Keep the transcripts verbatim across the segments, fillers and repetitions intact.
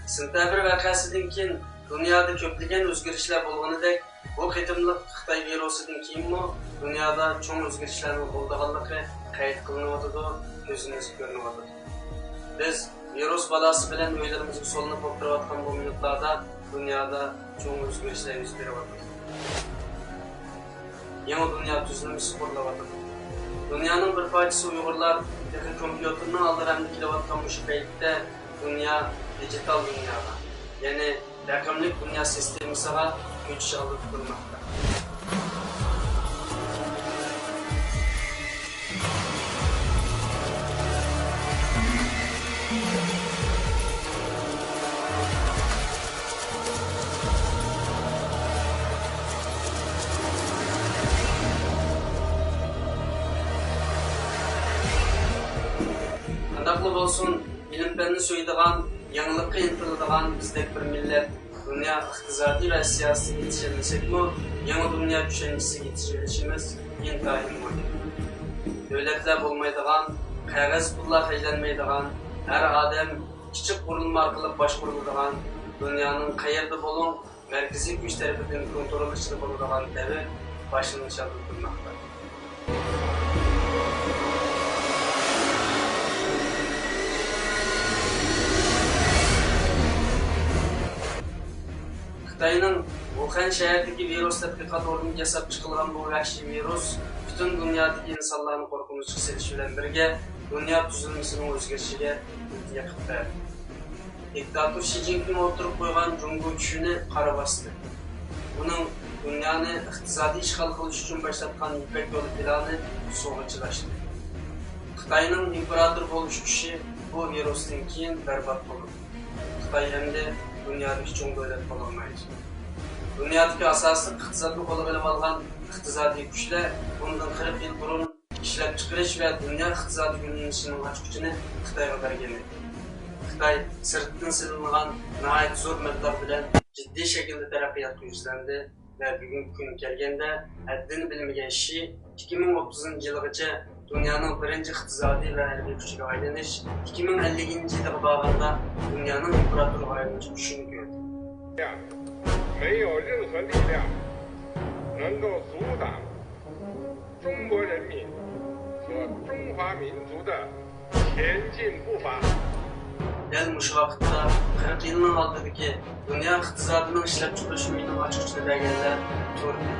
سېنتەبىر ۋەقەسىدىن كېيىن دۇنيادا كۆپلىگەن ئۆزگىرىشلەر بولغىنىدەك، بۇ قېتىملىق خىتاي ۋىرۇسىدىن كېيىنمۇ دۇنيادا چوڭ ئۆزگىرىشلەرنىڭ بولىدىغانلىقى قەيت قىلىنىۋاتىدۇ، كۆزىمىزگە كۆرۈنۈۋاتىدۇ. بىز ۋىرۇس بالاسى بىلەن ئۆيلىرىمىزگە سولىنىپ ئولتۇرۇۋاتقان بۇ مىنۇتلاردا دۇنيادا چوڭ ئۆزگىرىشلەر يۈز بېرىۋاتىدۇ. يېڭى دۇنيا تۈزۈلمىسى قۇرۇلۇۋاتىدۇ. دۇنيانىڭ بىر پارچىسى ئۇيغۇرلار تېخى كومپيۇتېرنىڭ ئالدىرامىدا كېلىۋاتقان مۇشۇ پەيتتە دۇنيا دىجىتال دۇنياغا، يەنى رەقەملىك دۇنيا سىستېمىسىغا كۆچۈش ئالدىدا تۇرماقتا. قانداقلا بولسۇن، ئىلىم-پەننى سۆيىدىغان، يېڭىلىققا ئىنتىلىدىغان بىزدەك بىر مىللەت دۇنيا ئىقتىسادىي ۋە سىياسىتىگە يېتىشەلمىسەكمۇ، يېڭى دۇنيا چۈشەنچىسىگە يېتىشىۋېلىشىمىز ئىنتايىن مۇھىم. دۆلەتلەر بولمايدىغان، قەغەز پۇللار خەجلەنمەيدىغان، ھەر ئادەم كىچىك قۇرۇلما ئارقىلىق باشقۇرۇلىدىغان، دۇنيانىڭ قەيەردە بولۇڭ، مەركىزىي كۈچ تەرىپىدىن كونترول ئىچىدە بولىدىغان دەۋر باشلىنىش ئالدىدا تۇرماقتا. خىتاينىڭ ۋۇخەن شەھىرىدىكى ۋىرۇس تەتقىقات ئورنىدا ياساپ چىقىلغان بۇ ۋەھشىي ۋىرۇس پۈتۈن دۇنيادىكى ئىنسانلارنى قورقۇنچقا سېلىش بىلەن بىرگە، دۇنيا تۈزۈلمىسىنىڭ ئۆزگىرىشىگە ئىلتىيا قىلىپ بەردى. دىكتاتور شى جىنپىڭ ئوتتۇرىغا قويغان جۇڭگو چۈشىنى قارا باستى. ئۇنىڭ دۇنيانى ئىقتىسادىي ئىشغال قىلىش ئۈچۈن باشلاتقان يىپەك يولى پىلانى سۇغا چىلاشتى. خىتاينىڭ ئىمپېراتور بولۇش كۈچى بۇ ۋىرۇستىن كېيىن بەربات بولدى. خىتاي ئەمدى دۇنيادىكى چوڭ دۆلەت بولالمايدۇ. دۇنيادىكى ئاساسلىق ئىقتىسادنى قولىغا ئېلىۋالغان ئىقتىسادىي كۈچلەر بۇندىن قىرىق يىل بۇرۇن ئىشلەپچىقىرىش ۋە دۇنيا ئىقتىسادىي يۆنىلىشىنىڭ ئاچقۇچىنى خىتايغا بەرگەن ئىدى. خىتاي سىرتتىن سېلىنغان ناھايىتى زور مەبلەغ بىلەن جىددىي شەكىلدە تەرەققىياتقا يۈزلەندى ۋە بۈگۈنكى كۈنگە كەلگەندە، ھەددىنى بىلمىگەن شى ئىككى مىڭ ئوتتۇزىنچى يىلغىچە دۇنيانىڭ بىرىنچى ئىقتىسادىي ۋە ھەربىي كۈچىگە ئايلىنىش، ئىككى مىڭ ئەللىكىنچى يىلىغا بارغاندا دۇنيانىڭ ئىمپېراتورىغا ئايلىنىش چۈشىنى كۆردى. 没有任何力量能够阻挡中国人民和中华民族的前进步伐。 دەل مۇشۇ ۋاقىتتا قىرىق يىلنىڭ ئالدىدىكى دۇنيا ئىقتىسادىنىڭ ئىشلەپچىقىرىش ئۆيىنىڭ ئاچقۇچىنى بەرگەنلەر تۇردى.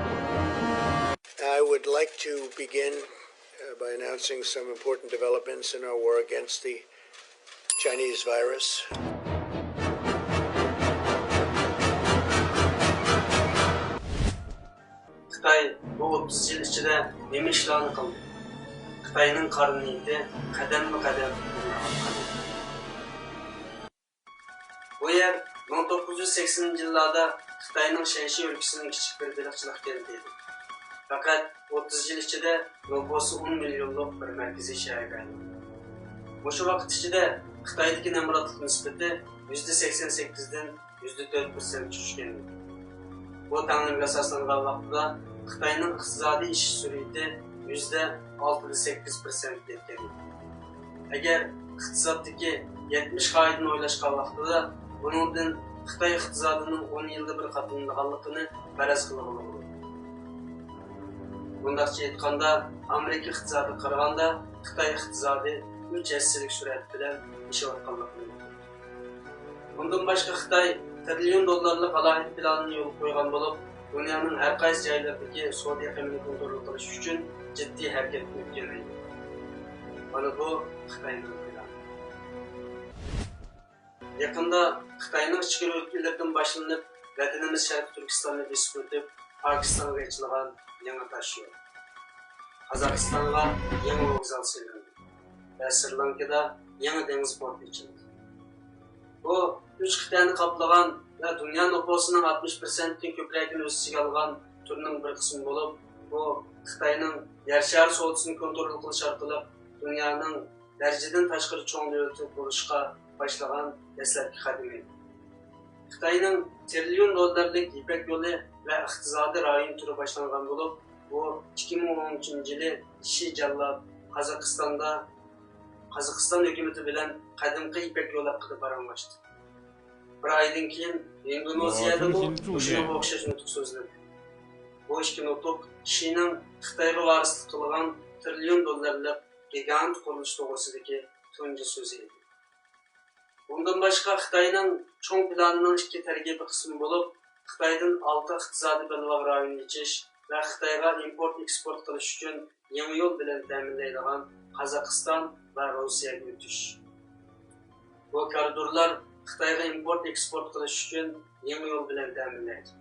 I would like to begin uh, by announcing some important developments in our war against the Chinese virus. خىتاي بۇ ئوتتۇز يىل ئىچىدە نېمە ئىشلارنى قىلدى؟ خىتاينىڭ قارا نىيىتى قەدەممۇ قەدەم ئىلگىرىلەۋاتقان. بۇ يەر مىڭ توققۇز يۈز سەكسىنىنچى يىللاردا خىتاينىڭ شەنشى ئۆلكىسىنىڭ كىچىك بىر بېلىقچىلىق كەنتى ئىدى. پەقەت ئوتتۇز يىل ئىچىدە نوپۇسى ئون مىليونلۇق بىر مەركىزىي شەھەرگە ئايلاندى. مۇشۇ ۋاقىت ئىچىدە خىتايدىكى نامراتلىق نىسبىتى يۈزدە سەكسەن سەككىزدىن يۈزدە تۆت پىرسەنت چۈشكەن ئىدى. بۇ تەڭلىمىگە ئاساسلانغان ۋاقتىدا خىتاينىڭ ئىقتىسادىي ئېشىش سۈرئىتى يۈزدە ئالتىدە سەككىز پىرسەنت يەتكەن ئىدى. ئەگەر ئىقتىسادتىكى يەتمىش قائىدىنى ئويلاشقان ۋاقتىدا، بۇنىڭدىن خىتاي ئىقتىسادىنىڭ ئون يىلدا بىر قاتلىنىدىغانلىقىنى پەرەز قىلغىلى بولىدۇ. مۇنداقچە ئېيتقاندا، ئامېرىكا ئىقتىسادىغا قارىغاندا خىتاي ئىقتىسادى ئۈچ ھەسسىلىك سۈرئەت بىلەن ئېشىۋاتقانلىقىنى بىلدۇردى. بۇندىن باشقا، خىتاي تىرىليون دوللارلىق ئالاھىدە پىلانىنى يولغا قويغان بولۇپ، دۇنيانىڭ ھەر قايسى جايلىرىدىكى سودا ئېقىمىنى كونترول قىلىش ئۈچۈن جىددىي ھەرىكەتكە ئۆتكەن ئىدى. مانا بۇ خىتاينىڭ پىلانى. يېقىندا خىتاينىڭ ئىچكىرى ئۆلكىلىرىدىن باشلىنىپ، ۋەتىنىمىز شەرقىي تۈركىستاننى بېسىپ ئۆتۈپ، پاكىستانغا ئېچىلغان يېڭى تاشيول، قازاقىستانغا يېڭى ۋوگزال سېلىندى ۋە سرى لانكىدا يېڭى دېڭىز پورتى ئېچىلدى. بۇ ئۈچ قىتئەنى قاپلىغان ۋە دۇنيا نوپۇسىنىڭ ئاتمىش پىرسەنتتىن كۆپرەكىنى ئۆز ئىچىگە ئالغان تۈرنىڭ بىر قىسمى بولۇپ، بۇ خىتاينىڭ يەر شارى سودىسىنى كونترول قىلىش ئارقىلىق دۇنيانىڭ دەرىجىدىن تاشقىرى چوڭ دۆلىتى بولۇشقا باشلىغان دەسلەپكى قەدىمى. خىتاينىڭ تىرىليون دوللارلىق يىپەك يولى ۋە ئىقتىسادىي رايون تۈرى باشلانغان بولۇپ، بۇ ئىككى مىڭ ئون ئۈچىنچى يىلى شى جاللات قازاقىستاندا، قازاقىستان ھۆكۈمىتى بىلەن قەدىمكى يىپەك يولى ھەققىدە پاراڭلاشتى. بىر ئايدىن كېيىن ئىندونېزىيەدىمۇ مۇشۇنىڭغا ئوخشاش نۇتۇق سۆزلىدى. بۇ ئىككى نۇتۇق شىنىڭ خىتايغا ۋارىسلىق قىلغان تىرىليون دوللارلىق گىگانت قۇرۇلۇشى توغرىسىدىكى تۇنجى سۆزى ئىدى. بۇندىن باشقا، خىتاينىڭ چوڭ پىلانىنىڭ ئىككى تەركىبىي قىسمى بولۇپ، خىتايدىن ئالتە ئىقتىسادىي بەلباغ رايونى ئېچىش ۋە خىتايغا ئىمپورت ئېكسپورت قىلىش ئۈچۈن يېڭى يول بىلەن تەمىنلەيدىغان قازاقىستان ۋە روسىيەگە ئۆتۈش. بۇ كارىدورلار خىتايغا ئىمپورت ئېكسپورت قىلىش ئۈچۈن يېڭى يول بىلەن تەمىنلەيدۇ.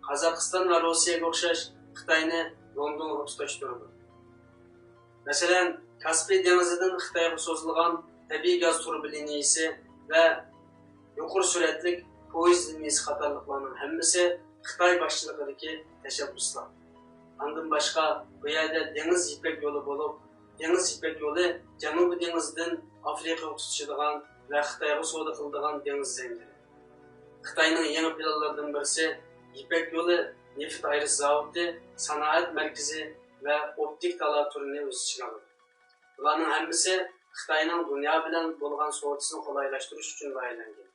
قازاقىستان ۋە روسىيەگە ئوخشاش خىتاينى لوندونغا تۇتاشتۇرىدۇ. مەسىلەن، كاسپىي دېڭىزىدىن خىتايغا سوزۇلغان تەبىئىي گاز تۇرۇبا لىنىيىسى ۋە يۇقىرى سۈرئەتلىك پويىز لىنىيىسى قاتارلىقلارنىڭ ھەممىسى خىتاي باشچىلىقىدىكى تەشەببۇسلار. ئاندىن باشقا، بۇ يەردە دېڭىز يىپەك يولى بولۇپ، دېڭىز يىپەك يولى جەنۇبىي دېڭىزدىن ئافرىقىغا تۇتىشىدىغان ۋە خىتايغا سودا قىلىدىغان دېڭىز زەنجىرى. خىتاينىڭ يېڭى پىلانلىرىدىن بىرسى، يىپەك يولى نېفىت ئايرىش زاۋۇتى، سانائەت مەركىزى ۋە ئوپتىك تالا تۈرىنى ئۆز ئىچىگە ئالىدۇ. بۇلارنىڭ ھەممىسى خىتاينىڭ دۇنيا بىلەن بولغان سودىسىنى قولايلاشتۇرۇش ئۈچۈن لايىھەلەنگەن.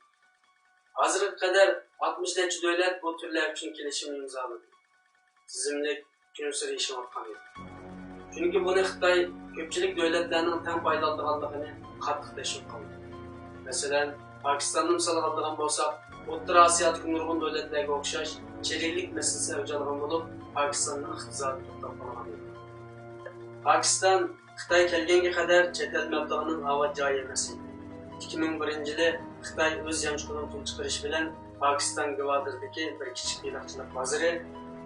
ھازىرغا قەدەر ئاتمىش نەچچە دۆلەت بۇ تۈرلەر ئۈچۈن كېلىشىم ئىمزالىدى. تىزىملىك كۈنسېرى ئېشىۋاتقان ئىدى. چۈنكى بۇنى خىتاي كۆپچىلىك دۆلەتلەرنىڭ تەڭ پايدىلىنىدىغانلىقىنى قاتتىق تەشۋىق قىلدى. مەسىلەن، پاكىستاننى مىسالغا ئالىدىغان بولساق، ئوتتۇرا ئاسىيادىكى نۇرغۇن دۆلەتلەرگە ئوخشاش چىرىكلىك مەسىلىسى ئەۋج ئالغان بولۇپ، پاكىستاننىڭ ئىقتىسادى توختاپ قالغان ئىدى. پاكىستان خىتاي كەلگەنگە قەدەر چەت ئەل مەبلىغىنىڭ ئاۋات جايى ئەمەس ئىدى. ئىككى مىڭ بىرىنچى يىلى خىتاي ئۆز يانچۇقىدىن پۇل چىقىرىش بىلەن پاكىستان گۋادىردىكى بىر كىچىك بېلىقچىلىق بازىرى،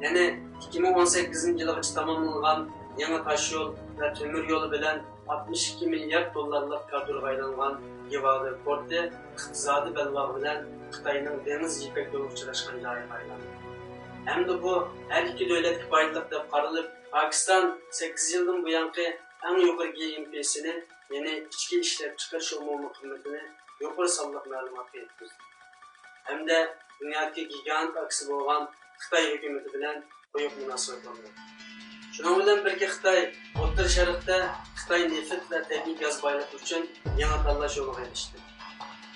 يەنى ئىككى مىڭ ئون سەككىزىنچى يىلغىچە تاماملانغان يېڭى تاشيول ۋە تۆمۈر يولى بىلەن ئاتمىش ئىككى مىليارد دوللارلىق كادىرغا ئايلانغان گۋادىر پورتى ئىقتىسادىي بەلباغ بىلەن خىتاينىڭ دېڭىز يىپەك يولىغا ئۇچراشقان جايىغا ئايلاندى. ھەمدە بۇ ھەر ئىككى دۆلەتكە پايدىلىق دەپ قارىلىپ، پاكىستان سەككىز يىلدىن بۇيانقى ئەڭ يۇقىرى GNPسىنى، يەنى ئىچكى ئىشلەپچىقىرىش ئومۇمىي قىممىتىنى يۇقىرى سانلىق مەلۇماتقا يەتكۈزدى ھەمدە دۇنيادىكى گىگانت ئاكىسى بولغان خىتاي ھۆكۈمىتى بىلەن قويۇق مۇناسىۋەت ئورناتتى. شۇنىڭ بىلەن بىرگە، خىتاي ئوتتۇرا شەرقتە خىتاي نېفىت ۋە تەبىئىي گاز بايلىقى ئۈچۈن يېڭى تاللاش يولىغا ئېرىشتى.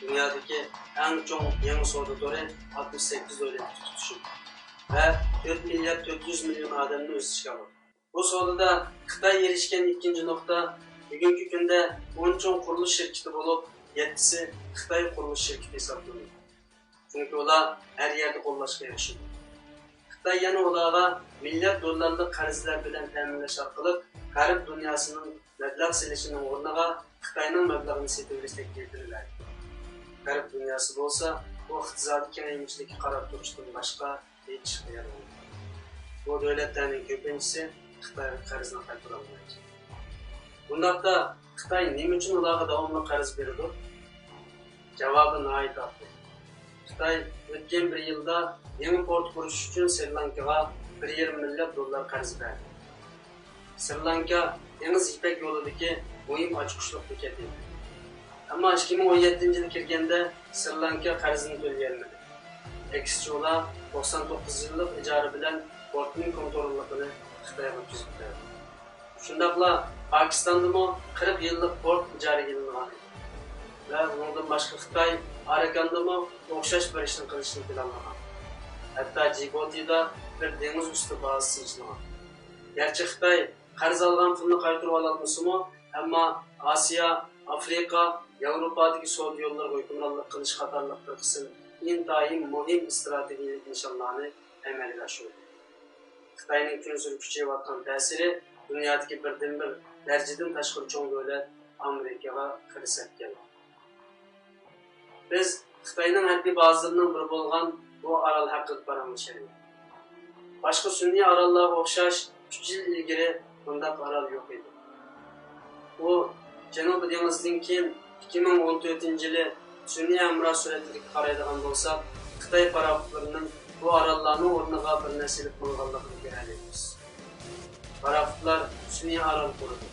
دۇنيادىكى ئەڭ چوڭ يېڭى سودا تورى ئاتمىش سەككىز دۆلەتكە تۇتىشىدۇ ۋە تۆت مىليارد تۆت يۈز مىليون ئادەمنى ئۆز ئىچىگە ئالىدۇ. بۇ سودىدا خىتاي ئېرىشكەن ئىككىنچى نۇقتا، بۈگۈنكى كۈندە ئون چوڭ قۇرۇلۇش شىركىتى بولۇپ، يەتتىسى خىتاي قۇرۇلۇش شىركىتى ھېسابلىنىدۇ. چۈنكى ئۇلار ھەر يەردە قوللاشقا ئېرىشىدۇ. خىتاي يەنە ئۇلارغا مىليارد دوللارلىق قەرزلەر بىلەن تەمىنلەش ئارقىلىق غەرب دۇنياسىنىڭ مەبلەغ سېلىشىنىڭ ئورنىغا خىتاينىڭ مەبلىغىنى سېتىۋېلىش تەكلىپىنى بەردى. غەرب دۇنياسى بولسا بۇ ئىقتىسادىي كېڭەيمىچىلىككە قاراپ تۇرۇشتىن باشقا ھېچ ئىشقا يارىمايدۇ. بۇ دۆلەتلەرنىڭ كۆپىنچىسى خىتايغا قەرزنى قايتۇرالمايدۇ. بۇنداقتا خىتاي نېمە ئۈچۈن ئۇلارغا داۋاملىق قەرز بېرىدۇ؟ جاۋابى ناھايىتى ئاددىي. خىتاي ئۆتكەن بىر يىلدا يېڭى پورت قۇرۇش ئۈچۈن سرى لانكىغا بىر يېرىم مىليارد دوللار قەرز بەردى. سرى لانكا دېڭىز يىپەك يولىدىكى مۇھىم ئاچقۇچلۇق بېكەت ئىدى. ئەمما ئىككى مىڭ ئون يەتتىنچى يىلى كىرگەندە سرى لانكا قەرزىنى تۆلىيەلمىدى. ئەكسىچە، ئۇلار توقسان توققۇز يىللىق ئىجارە بىلەن پورتنىڭ كونتروللۇقىنى خىتايغا ئۆتكۈزۈپ بەردى. شۇنداقلا پاكىستاندىمۇ قىرىق يىللىق پورت ئىجارىگە ئېلىنغان ئىدى ۋە ئۇنىڭدىن باشقا خىتاي ئاراكاندىمۇ ئوخشاش بىر ئىشنى قىلىشنى پىلانلىغان. ھەتتا جىبۇتىدا بىر دېڭىز ئۈستى بازىسى ئېچىلغان. گەرچە خىتاي قەرز ئالغان پۇلنى قايتۇرۇۋالالمىسىمۇ، ئەمما ئاسىيا، ئافرىقا، ياۋروپادىكى سودا يوللىرىغا ھۆكۈمرانلىق قىلىش قاتارلىق بىر قىسىم ئىنتايىن مۇھىم ئىستراتېگىيەلىك نىشانلارنى ئەمەلگە ئاشۇردى. خىتاينىڭ كۈنسېرى كۈچىيىۋاتقان تەسىرى دۇنيادىكى بىردىنبىر دەرىجىدىن تاشقىرى چوڭ دۆلەت ئامېرىكىغا خىرىس ئەتكەن. بىز خىتاينىڭ ھەربىي بازىلىرىنىڭ بىرى بولغان بۇ ئارال ھەققىدە پاراڭلىشايلى. باشقا سۈنئىي ئاراللارغا ئوخشاش ئۈچ يىل ئىلگىرى بۇنداق ئارال يوق ئىدى. ئۇ جەنۇبىي دېڭىزدىن كېيىن ئىككى مىڭ ئون تۆتىنچى يىلى سۈنئىي ھەمراھ سۈرەتلىرىگە قارايدىغان بولساق، خىتاي پاراخوتلىرىنىڭ بۇ ئاراللارنىڭ ئورنىغا بىر نەرسە ئېلىپ ماڭغانلىقىنى كۆرەلەيمىز. پاراخوتلار سۈنئىي ئارال قۇرىدۇ.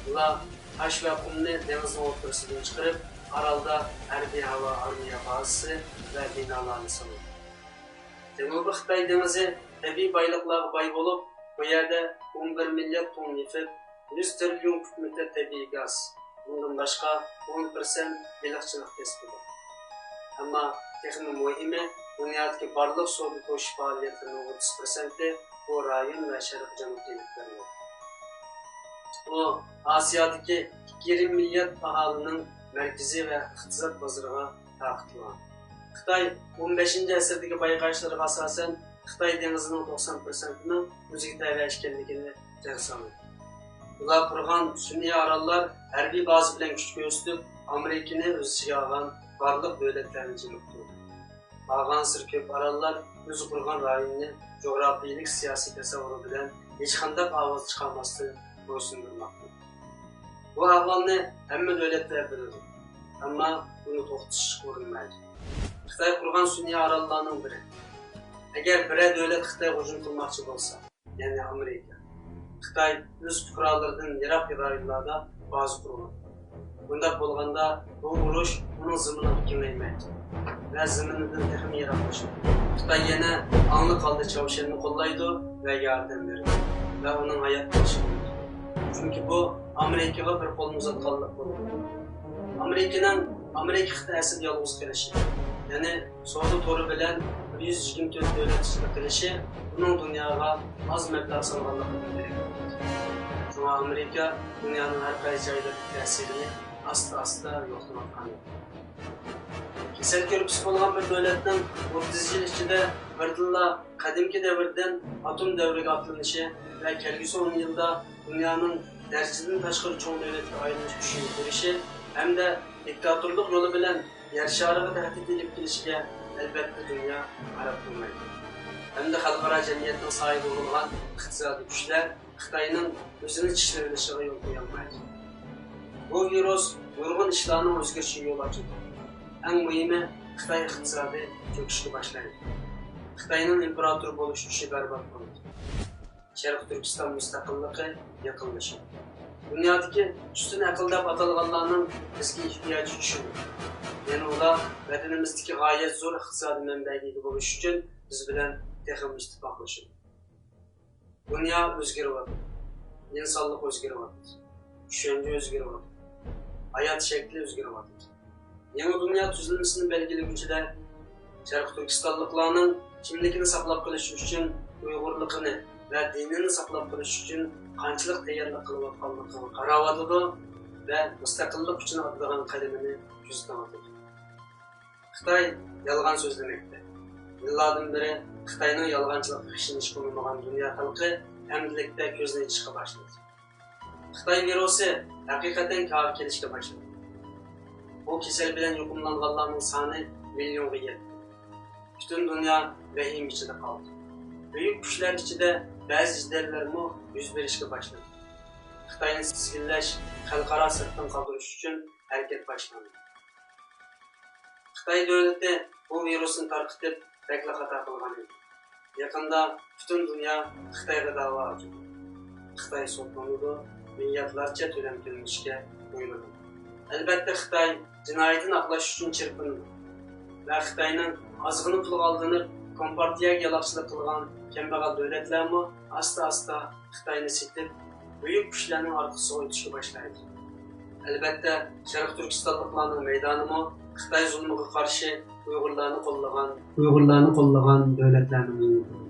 ئۇلار تاش ۋە قۇمنى دېڭىزنىڭ ئوتتۇرىسىدىن چىقىرىپ، ئارالدا ھەربىي ھاۋا ئارمىيە بازىسى ۋە بىنالارنى سالىدۇ. جەنۇبىي خىتاي دېڭىزى تەبىئىي بايلىقلارغا باي بولۇپ، بۇ يەردە ئون بىر مىليارد توننا نېفىت، يۈز تىرىليون كۇب مېتىر تەبىئىي گاز، بۇندىن باشقا ئون پىرسەنت بېلىقچىلىق كەسپى بار. ئەمما تېخىمۇ مۇھىمى، دۇنيادىكى بارلىق سودا توشۇش پائالىيەتلىرىنىڭ ئوتتۇز پىرسەنتى بۇ رايون ۋە شەرقىي جەنۇبتا ئېلىپ بېرىلىدۇ. ئۇ ئاسىيادىكى ئىككى يېرىم مىليارد ئاھالىنىڭ مەركىزىي ۋە ئىقتىساد بازىرىغا تارقىتىلغان. خىتاي ئون بەشىنچى ئەسىردىكى بايقاشلىرىغا ئاساسەن، خىتاي دېڭىزىنىڭ توقسان پىرسەنتىنىڭ ئۆزىگە تەۋە ئىكەنلىكىنى جەرگە سالىدۇ. ئۇلار قۇرغان سۈنئىي ئاراللار ھەربىي بازا بىلەن كۈچ كۆرسىتىپ، ئامېرىكىنى ئۆز ئىچىگە ئالغان بارلىق دۆلەتلەرنى جىمىقتۇردى. بارغانسېرى كۆپ ئاراللار ئۆزى قۇرغان رايوننى جۇغراپىيىلىك سىياسىي تەسەۋۋۇرى بىلەن ھېچقانداق ئاۋاز چىقارماستىن بويسۇندۇرماقتا. بۇ ئەھۋالنى ھەممە دۆلەتلەر بىلىدۇ، ئەمما بۇنى توختىتىشقا ئۇرۇنمايدۇ. خىتاي قۇرغان سۈنئىي ئاراللارنىڭ بىرى. ئەگەر بىرەر دۆلەت خىتايغا ھۇجۇم قىلماقچى بولسا، يەنى ئامېرىكا، خىتاي ئۆز پۇقرالىرىدىن يىراق رايونلاردا بازا قۇرغان. بۇنداق بولغاندا، بۇ ئۇرۇش ئۇنىڭ زېمىنىغا كېڭەيمەيدۇ ۋە زېمىنىدىن تېخىمۇ يىراقلىشىدۇ. خىتاي يەنە ئاڭلىق ھالدا چاۋشيەننى قوللايدۇ ۋە ياردەم بېرىدۇ ۋە ئۇنىڭ ھايات قېلىشىغا ئۈمىد قىلىدۇ. چۈنكى بۇ ئامېرىكىغا بىر قولنى ئۇزاتقانلىق بولىدۇ. ئامېرىكىنىڭ ئامېرىكا قىتئەسىدە يالغۇز قېلىشى، يەنى سودا تورى بىلەن بىر يۈز يىگىرمە تۆت دۆلەت ئىچىدە قېلىشى ئۇنىڭ دۇنياغا ئاز مەبلەغ سالغانلىقىدىن دېرەك بېرىدۇ. شۇڭا ئامېرىكا دۇنيانىڭ ھەر قايسى جايلىرىدىكى تەسىرىنى ئاستا-ئاستا يوقىتىۋاتقان. كېسەل كۆرپىسى بولغان بىر دۆلەتنىڭ ئوتتۇز يىل ئىچىدە بىردىنلا قەدىمكى دەۋردىن ئاتوم دەۋرىگە ئاتلىنىشى ۋە كەلگۈسى ئون يىلدا دۇنيانىڭ دەرىجىدىن تاشقىرى چوڭ دۆلەتكە ئايلىنىش كۈچىيىپ بېرىشى ھەمدە دىكتاتورلۇق يولى بىلەن يەر شارىغا تەھدىت ئېلىپ كېلىشىگە ئەلۋەتتە دۇنيا قاراپ تۇرمايدۇ. ھەمدە خەلقئارا جەمئىيەتنىڭ ساھىبى بولغان ئىقتىسادىي كۈچلەر خىتاينىڭ ئۆزىنى چىشلىۋېلىشىغا يول قويالمايدۇ. بۇ ۋىرۇس نۇرغۇن ئىشلارنىڭ ئۆزگىرىشىگە يول ئاچىدۇ. ئەڭ مۇھىمى، خىتاي ئىقتىسادى چۆكۈشكە باشلايدۇ. خىتاينىڭ ئىمپېراتور بولۇش كۈچى بەربات بولىدۇ. شەرقىي تۈركىستان مۇستەقىللىقى يېقىنلىشىدۇ. دۇنيادىكى ئۈستۈن ئەقىل دەپ ئاتالغانلارنىڭ بىزگە ئېھتىياجى چۈشىدۇ. يەنە ئۇلار ۋەتىنىمىزدىكى غايەت زور ئىقتىسادىي مەنبەگە ئىگە بولۇش ئۈچۈن بىز بىلەن تېخىمۇ ئىتتىپاقلىشىدۇ. دۇنيا ئۆزگىرىۋاتىدۇ. ئىنسانلىق ئۆزگىرىۋاتىدۇ. چۈشەنچە ئۆزگىرىۋاتىدۇ. ھايات شەكلى ئۆزگىرىۋاتىدۇ. يېڭى دۇنيا تۈزۈلمىسىنى بەلگىلىگۈچىلەر شەرقىي تۈركىستانلىقلارنىڭ كىملىكىنى ساقلاپ قېلىش ئۈچۈن، ئۇيغۇرلۇقىنى ۋە دىنىنى ساقلاپ قېلىش ئۈچۈن قانچىلىك تەييارلىق قىلىۋاتقانلىقىغا قاراۋاتىدۇ ۋە مۇستەقىللىق ئۈچۈن ئاتىدىغان قەدىمىنى كۆزىتىۋاتىدۇ. خىتاي يالغان سۆزلىمەكتە. يىللاردىن بېرى خىتاينىڭ يالغانچىلىققا ئىشىنىشكە ئۇنىمىغان دۇنيا خەلقى ئەمدىلىكتە كۆزىنى ئېچىشقا باشلىدى. خىتاي ۋىرۇسى ھەقىقەتەن كاۋا كېلىشكە باشلىدى. بۇ كېسەل بىلەن يۇقۇملانغانلارنىڭ سانى مىليونغا يەتتى. پۈتۈن دۇنيا ۋەھىمە ئىچىدە قالدى. بۈيۈك كۈچلەر ئىچىدە بەزى جېدەللەرمۇ يۈز بېرىشكە باشلىدى. خىتاينى تىزگىنلەش، خەلقئارا سىرتتىن قالدۇرۇش ئۈچۈن ھەرىكەت باشلاندى. خىتاي دۆلىتى بۇ ۋىرۇسنى تارقىتىپ، بەكلا خاتا قىلغان ئىدى. يېقىندا پۈتۈن دۇنيا خىتايغا دەۋا ئاچىدۇ. خىتاي سوتلىنىدۇ، مىلياردلارچە تۆلەم تۆلىنىشكە بۇيرۇلىدۇ. ئەلۋەتتە، خىتاي جىنايىتىنى ئاقلاش ئۈچۈن چىرپىنىدۇ ۋە خىتاينىڭ ئازغىنە پۇلىغا ئالدىنىپ، كومپارتىيەگە يالاقچىلىق قىلغان كەمبەغەل دۆلەتلەرمۇ ئاستا-ئاستا خىتاينى سېتىپ، بۈيۈك كۈچلەرنىڭ ئارقىسىغا ئۆتۈشكە باشلايدۇ. ئەلۋەتتە، شەرقىي تۈركىستانلىقلارنىڭ مەيدانىمۇ خىتاي زۇلمىغا قارشى ئۇيغۇرلارنى قوللىغان، ئۇيغۇرلارنى قوللىغان دۆلەتلەرنىڭ ئۆيىدۇر.